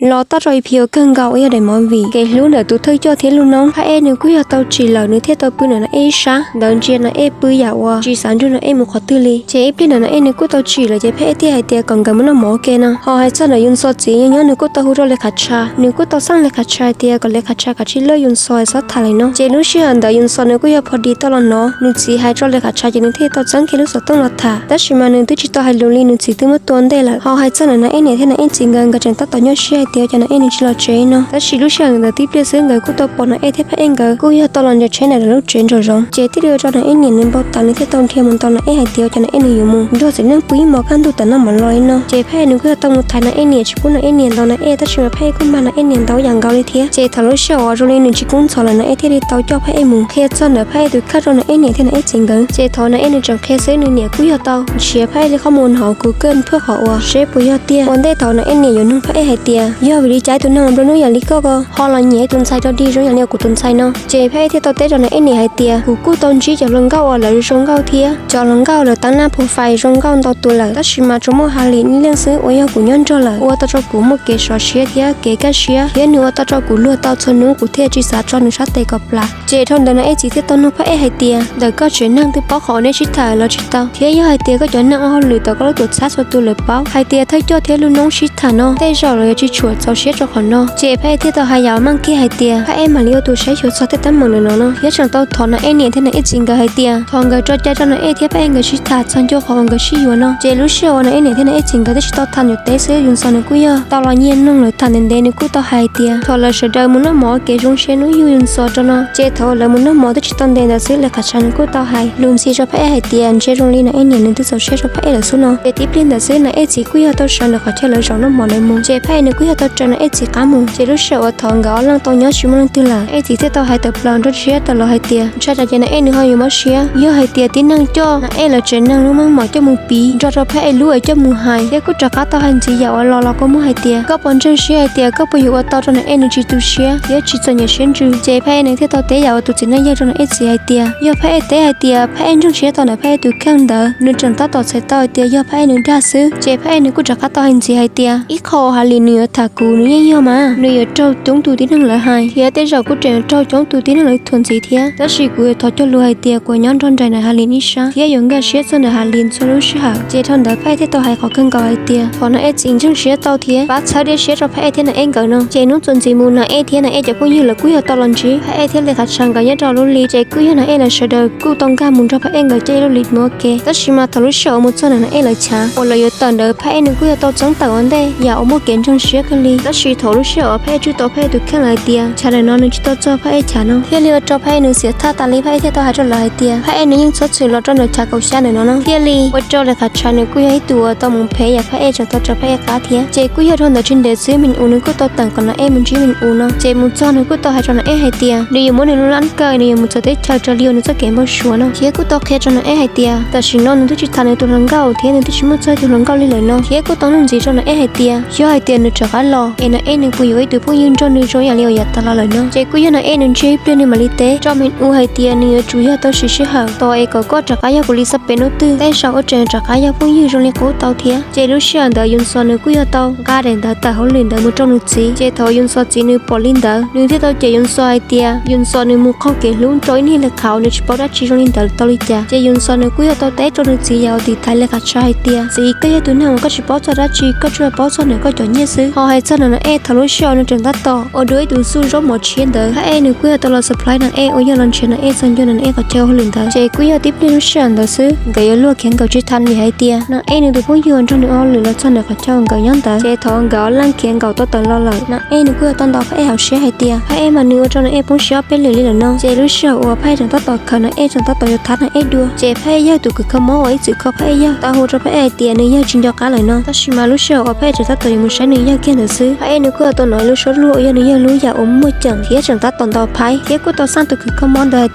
Los txog rau ib pliag kawg nkaus uas yog daim movie kev hlub ntawm tus thawj coj thiab Lub Noob, Phab Ej nws kuj yog tau tsim lawm, nws thiaj tau pw ntawm Na Ej ib sab. Ntawd ntsia Na Ej pw yam uas tsis xav nrug Na Ej mus qhov twg li. Ces ib pliag ntawd Na Ej nws kuj tau tsim lawm ces Phab Ej thiaj hais tias kom nkawd mus noj mov ua ke no. Ho hais txog ntawm Yun Soo txiv nyob nyob nws kuj tau hu rau Lis Khas Tsha, nws kuj tau xaj Lis Khas Tsha hais tias kom Lis Khas Tsha kav tsij lawb Yun Soo txhob tham li no. Ces lub sij hawm ntawd Yun Soo nws kuj yog pho di tau los hnov nws txiv hais rau Lis Khas Tsha ces nws thiaj tau txeeb kiag lub xov tooj los tham. Tab sis mas nws twb tsis tau hais lus li, nws txiv twb muab tua ua ntej lawm. Ho hais txog ntawm Na Ej niam thiab Na Ej txiv nkawd, nkawd tseem tab tom nyuaj siab hais tias ua cas Na Ej nws tsis los tsev no. Tab sis lub sij hawm ntawd tib pliag xwb nkawd kuj tau pom Na Ej thiab Phab Ej nkawd kuj yog tau los ntsia tsheb ntawm lub tsev nraum zoov. Ces thiaj li ua rau Na Ej niam nws npau taws, nws thiaj tau dhia mus ntaus Na Ej hais tias ua cas Na Ej nws yuav mus nrog txiv neej pw ib hmos kaj ntug tam noj mov los li no. Ces Phab Ej nws kuj yog tau mus thaiv Na Ej niam tsis pub Na Ej niam ntaus Na Ej, tab sis mas Phab Ej kuj mag Na Ej niam ntaus ib yam nkaus li thiab. Ces thaum lub sij hawm uas zoo li nws tsis kub ntxhov lawm Na Ej thiaj li tau coj Phab Ej mus qhia txog ntawm Phab Ej tus kheej rau Na Ej niam thiab Na Ej txiv nkawd. Ces thaum Na Ej nws tseem qhia xwb nws niam kuj yog tau nrhiav Phab Ej li qhov mus hauv Google phuaj qhov uas seb puas yog tiag. Ua ntej thaum Na Ej niam yuav nug Phab Ej hais tias yog vim li cas tus neeg uas nplua nuj yam li koj ko ho los nyiam tus ntxhais rog dig zoo yam li kuv tus ntxhais no. Ces Phab Ej thiaj tau teb rau Na Ej niam hais tias kuv kuj tau ntsib cov hluas nkauj uas lawv zoo nkauj thiab cov hluas nkauj lawv teeb naj profile zoo nkauj ntau tus lawm, tab sis mas tsuas muaj Has Lis ib leeg xwb uas yog kuv nyob nrog lawm, ua tau rau kuv muaj kev sov siab thiab kev kaj siab, thiab nws ua tau rau kuv luag tau txhua hnub, kuv thiaj tsis xav tso nws sab tes kom plam. Ces dhau ntawd Na Ej txiv thiaj tau nug Phab Ej hais tias ntawm koj tsev neeg twb paub qhov uas nej sib tham lawm los tsis tau, thiab yog hais tias koj cov neeg ua hauj lwm tawm koj lub tuam txhab txhua tus lawv paub hais tias thawj coj thiab Lub Noob sib tham no, tej zaum lawv yuav tsis tshua txaus siab rau qhov no. Ces Phab Ej thiaj tau hais yam meej kiag hais tias Phab Ej mam li ua tus saib xyuas txog tej teeb meem ntawm no no, thiab tseem tau thov Na Ej niam thiab Na Ej txiv nkawd hais tias thov nkawd tso cai rau Na Ej thiab Phab Ej nkawd sib tham txog ncauj qhov uas nkawd sib yuav no. Ces lub sij hawm uas Na Ej niam thiab Na Ej txiv nkawd twb tsis tau tham ntawm teb xwb, Yun Soo nws kuj yog tau los nyiag noog lawv tham ntev ntev, nws kuj tau hais tias thaum lawv sawv daws mus noj mov kev zoo siab hnub yug Yun Soo rau no. Ces thaum lawv mus noj mov twb tsis tau ntev ntawd xwb, Lis Khas Tsha nws kuj tau hais lus ntxiv rau Phab Ej hais tias ntshe zoo li Na Ej niam nws twb txaus siab rau Phab Ej lawm xwb no. Ces tib pliag ntawd xwb Na Ej txiv kuj yog tau sawv ntawm qhov chaw lawv zaum noj mov ntawd mus, ces Phab Ej nws kuj yog tau raws Na Ej txiv qab mus. Ces lub sij hawm uas thaum nkawd ob leeg tau nyob tsis muaj leej twg lawm, Na Ej txiv thiaj tau hais tawm plaws nrog siab tau los hais tias ntshai tsam ces Na Ej nws ho yuav mob siab, yog hais tias tib neeg coj Na Ej lawv tsev neeg lub meej mom coj mus piv nrog rau Phab Ej lub es coj mus hais, thiab kuj rov qab tau hais ntxiv yam uas los los kua muag hais tias koj puas ntseeg siab hais tias koj puas yuav ua tau rau Na Ej nws tsis tu siab thiab tsis txom nyem siab ntsws. Ces Phab Ej nws thiaj tau teb yam uas tus txiv neej yawg rau Na Ej txiv hais tias yog Phab Ej teb hais tias Phab Ej ntseeg siab tau ntawm Phab Ej tus kheej ntawd, nws tseem tab tom txhais tau hais tias yog Phab Ej nws dag xwb. Ces Phab Ej nws kuj rov qab tau hais ntxiv hais tias ib qho uas Has Lis nws yuav tham kuv nws yeej yog mas, nws yuav raug coob tus tib neeg lawv hais thiab tej zaum kuj tseem yuav raug coob tus tib neeg lawv thuam ntxiv thiab. Tab sis kuv yuav thov cog lus hais tias kuv yuav nyob nrog nraim ntawm Has Lis ib sab thiab yuav nkag siab txog ntawm Has Lis txhua lub sij hawm. Ces dhau ntawd Phab Ej thiaj tau hais qhov kawg nkaus hais tias thov Na Ej txiv ntseeg siab tau thiab pab txhawb diav siab rau Phab Ej thiab Na Ej nkawd no. Ces hnub txuas ntxiv mus Na Ej thiab Na Ej cov phooj ywg lawv kuj yog tau los ntsib Phab Ej thiab Lis Khas Tsha nkawd nyob rau lub li, ces kuj yog Na Ej lawv sawv daws kuj tau nkag mus nrog Phab Ej nkawd coj ib lub li mus ua ke. Tab sis mas thaum lub sij hawm uas mus txog ntawm Na Ej lawv chav uas lawv yuav tawm ntawd, Phab Ej nws kuj yog tau txeeb tawm ua ntej yam uas muaj kev ntseeg siab kawg li. Tab sis thaum lub sij hawm uas Phab Ej tswj tau Phab Ej tus kheej lawm hais tias chav ntawm no nws tsis tau txog Phab Ej chav no, thiaj li ua rau Phab Ej nws xiam thaj tas li. Phab Ej thiaj tau hais rau lawv hais tias Phab Ej nws yeej txhob txwm los rau ntawm chav kaum xya ntawm no no, thiaj li ua rau Lis Khas Tsha nws kuj yog ib tug uas tau mus phem yam Phab Ej tseem tau raws Phab Ej qab thiab. Ces kuj yog dhau ntawd tsis ntev xwb Min Us nws kuj tau teem kom Na Ej mus ntsib Min Us no. Ces mus txog nws kuj tau hais rau Na Ej hais tias nws yuav muab nws lub lab kawm, nws yuav mus txawv teb chaws raws li uas nws txoj kev npau suav no, thiab kuj tau qhia rau Na Ej hais tias tam sim no nws twb tsis tham nws tus hluas nkauj thiab nws twb tsis muaj txog tus hluas nkauj li lawm no, thiab kuj tau nug ntxiv rau Na Ej hais tias yog hais tias nws rov qab los es Na Ej nws puas yuav ib tug phooj ywg nrog nws zoo yam li uas yav tas los lawm no. Ces kuj yog Na Ej nws ntsia ib pliag nws mam li teb rau Min Us hais tias nws yuav tsum yog tau siv sij hawm tos es kom koj rov qab yog kuv li xab peb hnub twg, tej zaum ua tseem rov qab yog phooj ywg zoo li qub tau thiab. Ces lub sij hawm ntawd Yun Soo nws kuj yog tau nqa daim ntawv tawm hauj lwm ntawd mus rau nws txiv. Ces thaum Yun Soo txiv nws pom li ntawd, nws thiaj tau cem Yun Soo hais tias Yun Soo nws mus qaug kev hlub rau ib niag Lis Khas uas nws tsis paub dab tsi zoo li ntawd tau li cas. Ces Yun Soo nws kuj yog tau teb rau nws txiv yam uas tiv thaiv Lis Khas Tsha hais tias txiv, koj yog tus neeg uas koj tsis paub txog dab tsi, koj tsuas paub txog ntawm koj cov nyiaj xwb. Ho hais txog ntawm Na Ej, thaum lub sij hawm nws tseem tab tom ua dua ib tug xuj zaub mov tshiab ntawd, Phab Ej nws kuj yog tau los surprise Na Ej uas yog los nrhiav Na Ej txog ncauj ntawm Na Ej qhov chaw hauj lwm ntawd. Ces kuj yog tib pliag lub sij hawm ntawd xwb, nkawd yuav luag khiav nkaum tsis tau li hais tias Na Ej nws tus phooj ywg uas nrog nws ua hauj lwm los txog ntawm qhov chaw nkawd nyob ntawd. Ces thaum nkawd ob leeg khiav nkaum tau tawm los lawm, Na Ej nws kuj yog tau ntaus Phab Ej hauv siab hais tias Phab Ej mas nws ua rau Na Ej poob siab ob peb lwm li lawm no. Ces lub sij hawm uas Phab Ej tseem tab tom khawm Na Ej, tseem tab tom yuav thab Na Ej dua, ces Phab Ej yawg tus khwv kho mob uas ib txwm kho Phab Ej yawg tau hu rau Phab Ej hais tias nws yawg tsis nco qab lawm no. Tab sis mas lub sij hawm uas Phab Ej tseem tab tom yuav mus saib nws yawg kiag ntawd xwb, Phab Ej nws kuj yog tau hnov ib lub suab luag uas yog nws yawg lub yam uas muaj ceem thiab tseem tab tom ntaus phab, thiab kuj tau xaj tus khwv kho mob ntawd hais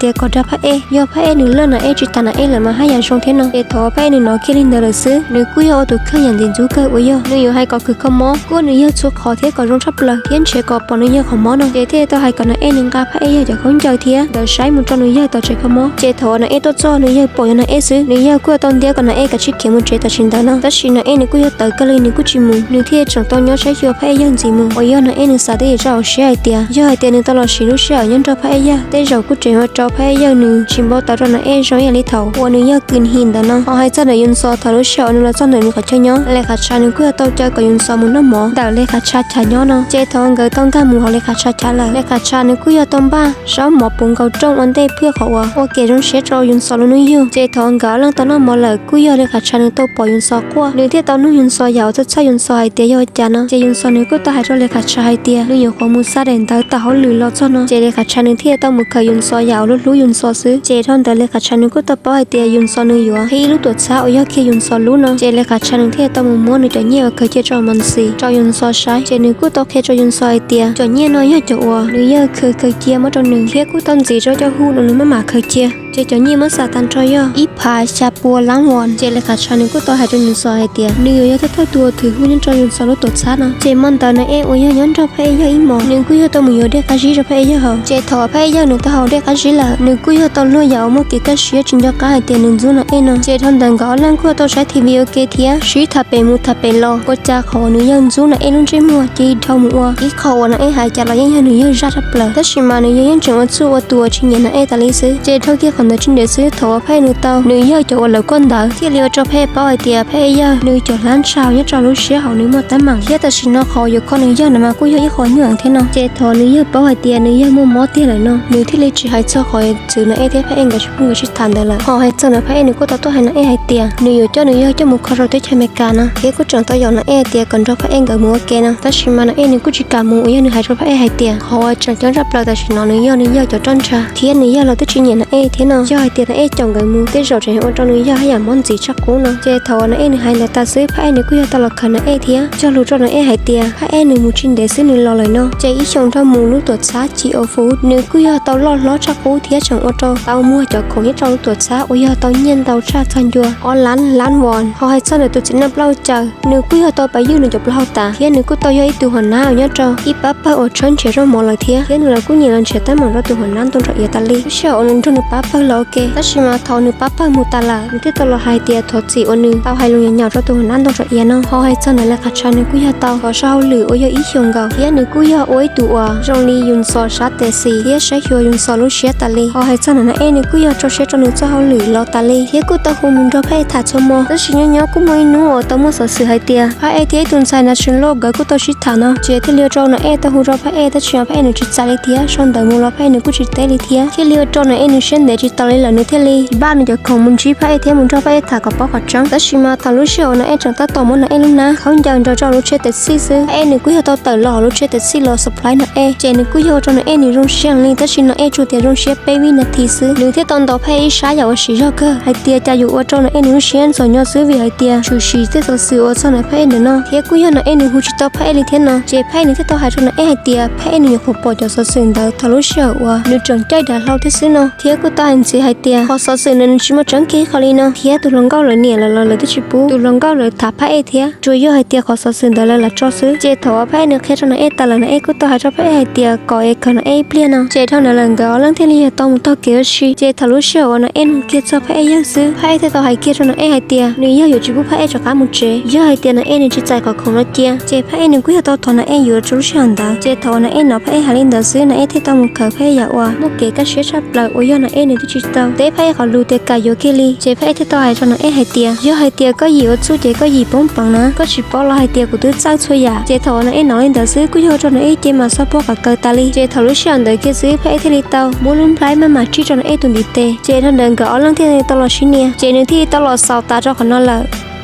tias kom dag Phab Ej, yog Phab Ej nws lawj Na Ej tsis tas Na Ej lawm mas haj yam zoo thiab no. Ces thaum uas Phab Ej nws hnov kiag li ntawd lawm xwb, nws kuj yog ua tus kheej yam ntxim ntxub kawg uas yog nws yuav hais kom khwv kho mob kuaj nws yawg txhua qhov thiab kom zoo tshaj plaws thiab ntshe kom pom nws yawg qhov mob no. Ces thiaj tau hais kom Na Ej nws nqa Phab Ej yawg cov khaub ncaws thiab ntawd saib mus rau nws yawg tom tsev kho mob. Ces thaum uas Na Ej tuaj txog, nws yawg pom yog Na Ej xwb, nws yawg kuj tau ntiab kom Na Ej kav tsij khiav mus tsev tam sim ntawd no. Tab sis Na Ej nws kuj yog tawv kawg li, nws kuj tsis mus, nws thiaj tseem tau nyob saib xyuas Phaj Ej Yawg ntxiv mus, uas yog Nas Ej nws xav twb ywm zaj hauv siab hais tias yog hais tias nws tau los siv lub sij hawm nyob nrog Phaj Ej Yawg, tej zaum kuj tseem ua rau Phaj Ej Yawg nws tsis npau taws rau Nas Ej zoo ib yam li thaum uas nws yog kws him ntawd no. Ho hais txog ntawm Yus Xos, thaum lub sij hawm uas nws los txog ntawm nws qhov chaw nyob, Le Khav Tshav nws kuj yog tau caw kom Yus Xos mus noj mov ntawm Le Khav Tshav chav nyob no. Ces thaum uas nkawd tau nkag mus hauv Le Khav Tshav chav lawm, Le Khav Tshav nws kuj yog tau npaj zaub mov puv nkaus rooj ua ntej phwj qhov uas ua kev zoo siab rau Yus Xos lub hnub yug. Ces thaum uas nkawd ob leeg tau noj mov lawm, kuj yog Le Khav Tshav nws tau pom Yus Xos quaj, nws thiaj tau nug Yus Xos yam uas txhawj txhawj Yus Xos hais tias yog ua cas no. Ces Yus Xos nws kuj tau hais rau Le Khav Tshav hais tias nws nyuam qhuav mus xa daim ntawv tag hauj lwm los txog no. Ces Le Khav Tshav nws thiaj tau mus khaws Yus Xos yam uas lub hlub Yus Xos xwb. Ces dhau ntawd Le Khav Tshav nws kuj tau paub hais tias Yus Xos nws yuav qhib lub tuam txhab uas yog kiag Yus Xos lub no. Ces Le Khav Tshav nws thiaj tau mus muab nws cov nyiaj uas khaws cia rau Mas Xis rau Yus Xos saib. Ces nws kuj tau qhia rau Yus Xos hais tias cov nyiaj no yog cov uas nws yawg khaws khaws cia muab rau nws, thiab kuj tau ntxiv rau cov hu uas nws maj mam khaws cia. Ces cov nyiaj muab xam tag nrho yog ib phav xya pua lab vos. Ces Le Khav Tshav nws kuj tau hais rau Yus Xos hais tias nws yuav yog thawj thawj tus uas thwm hu nyob rau Yus Xos lub tuam txhab no. Ces hmo ntawd Nas Ej uas yog nyob nrog Phaj Ej Yawg ib hmos, nws kuj yog tau mus yuav dej qab zib rau Phaj Ej Yawg haus. Ces thaum Phaj Ej Yawg nws tau haus dej qab zib lawm, nws kuj yog tau luag yam uas muaj kev kaj siab tsis nco qab hais tias nws ntxub Nas Ej no. Ces dhau ntawd nkawd ob leeg kuj tau saib T V ua ke thiab sib tham pem mus tham pem los, ua cas qhov uas nws yawg ntxub Nas Ej lub ntsej muag ces dhau mus ua ib qho uas Nas Ej hais cas los yeej yog nws yawg zaj tshaj plaws, tab sis mas nws yawg yeej tseem ua txuj ua tus uas tsis nyiam Nas Ej tas li xwb. Ces dhau kiag qhov ntawd tsis ntev xwb, thaum uas Phaj Ej nws tau nws yawg cov uas lawv kuaj ntawd thiaj li ua rau Phaj Ej paub hais tias Phaj Ej Yawg nws cov hlab ntsha nyob rau lub siab hauv nws muaj teeb meem, thiab tam sim no qhov uas yuav kho nws yawg no mas kuj yog ib qho nyuaj heev thiab no. Ces thaum nws yawg paub hais tias nws yawg muaj mob tiag lawm no, nws thiaj li tsis hais txog qhov txwv Nas Ej thiab Phaj Ej nkawd tsis pub nkawd sib tham ntawd lawm. Ho hais txog ntawm Phaj Ej nws kuj tau tuaj hais Nas Ej hais tias nws yuav coj nws yawg coj mus kho rau teb chaws Amelikas no, thiab kuj tseem tau yaum Nas Ej hais tias kom nrog Phaj Ej nkawd mus ua ke no. Tab sis mas Nas Ej nws kuj tsis kam mus, uas yog nws hais rau Phaj Ej hais tias qhov uas tseem ceeb tshaj plaws tam sim no nws yog nws yawg cov roj ntsha, thiab nws yawg los twb tsis nyiam Nas Ej thiab no. Yog hais tias Nas Ej caum nkawd mus, tej zaum tseem ua rau nws yawg haj yam mob ntxiv tshaj qub no. Ces thaum uas Nas Ej nws hais ntawd tas xwb, Phaj Ej nws kuj yog tau los khawm Nas Ej thiab cog lus rau Nas Ej hais tias Phaj Ej nws mus tsis ntev xwb nws los lawm no. Ces ib xyoos dhau mus lub tuam txhab Chi Au Fu nws kuj yog tau loj hlob tshaj qub thiab tseem ua rau tau muag cov khoom nyob rau lub tuam txhab uas yog tau nyiaj ntau tshaj txog ncua ob lab lab vos. Ho hais txog ntawm tus txiv Naj Plaub Caws, nws kuj yog tau pab ywj nws cov plaub hau tas, thiab nws kuj tau yog ib tug hom nab uas nyob rau ib pab pawg uas tshawb nrhiav zaub mov lawm thiab, thiab nws los kuj nyiam los nrhiav teeb meem rau tus hom nab Ntoo Ntsa Iav tas li. Lub sij hawm uas nws nrog nws pab pawg los ua ke, tab sis mas thaum nws pab pawg mus tas lawm, nws thiaj tau los hais tias thov txim uas nws tau hais lus nyaum nyaum rau tus hom nab Ntoo Ntsa Iav no. Ho hais txog ntawm Le Khav Tshav nws kuj yog tau kov sab hauj lwm uas yog ib xyoos nkaus, thiab nws kuj yog ua ib tug uas zoo li Yus Xos sab tes xis thiab saib xyuas Yus Xos lub siab tas li. Ho hais txog ntawm Nas Ej nws kuj yog rau siab rau nws txoj hauj lwm los tas li, thiab kuj tau hu mus nrog Phaj Ej tham txhua hmo. Tab sis nyob nyob kuj muaj ib hnub uas tau muaj xov xwm hais tias Phaj Ej thiab ib tug ntxhais Nas Tshwm Lauj nkawd kuj tau sib tham no, ces thiaj li ua rau Nas Ej tau hu rau Phaj Ej, tab sis mas Phaj Ej nws tsis txais li thiab. Sau ntawv mus los Phaj Ej nws kuj tsis teb li thiab, thiaj li ua rau Nas Ej nws siab ntev tsis tau li lawm, nws thiaj li npaj nws cov khoom mus ntsib Phaj Ej thiab mus nrog Phaj Ej tham kom paub qhov tseeb. Tab sis mas thaum lub sij hawm uas Nas Ej tseem tab tom muab Nas Ej lub hnab khaub ncaws nrog rau lub tsheb taxi xwb, Phaj Ej nws kuj yog tau tawm los hauv lub tsheb taxi los supply Nas Ej, ces nws kuj yog ua rau Nas Ej nws zoo siab heev li. Tab sis Nas Ej tsuas tias zoo siab peb vib nas this xwb, nws thiaj tau ntaus Phaj Ej ib sab yam uas siv zog kawg hais tias cas yuav ua rau Nas Ej nws lub siab ntxhov nyo xwb, vim hais tias tshwm sim tej xov xwm uas txog ntawm Phaj Ej ntawm no, thiab kuj yog Nas Ej nws hu tsis tau Phaj Ej li thiab no. Ces Phaj Ej nws thiaj tau hais rau Nas Ej hais tias Phaj Ej nws nyuam qhuav pom cov xov xwm ntawd thaum lub sij hawm uas nws tseem caij dav hlau thiab xwb no, thiab kuj tau hais ntxiv hais tias qhov xov xwm ntawd nws tsis muaj tseeb kiag ib qho li no, thiab tus hluas nkauj lawv niam lawv los lawv twb tsis pub tus hluas nkauj lawv tham Phaj Ej thiab, tsuas yog hais tias qhov xov xwm ntawd lawv lam tso xwb. Ces thaum uas Phaj Ej nws qhia rau Nas Ej tas lawm, Nas Ej kuj tau hais rau Phaj Ej hais tias kom es kawm Nas Ej ib pliag no. Ces dhau ntawd lawm nkawd ob leeg thiaj li yog tau mus taug kev ua si. Ces thaum lub sij hawm uas Nas Ej nug kiag txog Phaj Ej Yawg xwb, Phaj Ej thiaj tau hais kiag rau Nas Ej hais tias nws yawg yuav tsis pub Phaj Ej rov qab mus tsev, yog hais tias Nas Ej nws tsis txais qhov khoom no cia. Ces Phaj Ej nws kuj yog tau thov Nas Ej yuav rau lub sij hawm ntawd. Ces thaum uas Nas Ej hnov Phaj Ej hais li ntawd xwb, Nas Ej thiaj tau mus khawm Phaj Ej yam uas muaj kev kaj siab tshaj plaws uas yog Nas Ej nws twb tsis tau teb Phaj Ej qhov lus tias kam yuav kiag li. Ces Phaj Ej thiaj tau hais rau Nas Ej hais tias yog hais tias koj yim ua txuj ces koj yim poob peev na, koj tsis paub los hais tias kuv twb txawj txhua yam. Ces thaum uas Nas Ej hnov li ntawd xwb kuj yog rau Nas Ej ces mas xob pob qav kaws tas li. Ces thaum lub sij hawm ntawd kiag xwb Phaj Ej thiaj li tau muab lub nplhaib maj mam tsij rau Nas Ej tus ntiv tes. Ces rau ntawd nkawd ob leeg thiaj li tau los sib nias, ces nws thiaj li tau los xaus tas rau qhov no lawm.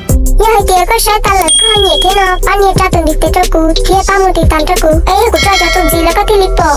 Yog hais tias koj saib tas lawm koj ho nyiam thiab no, pab nias rau tus ntiv tes rau kuv thiab pab mus tiv tas rau kuv, es yog kuv tso cov tus ntxiv los koj thiaj li pom.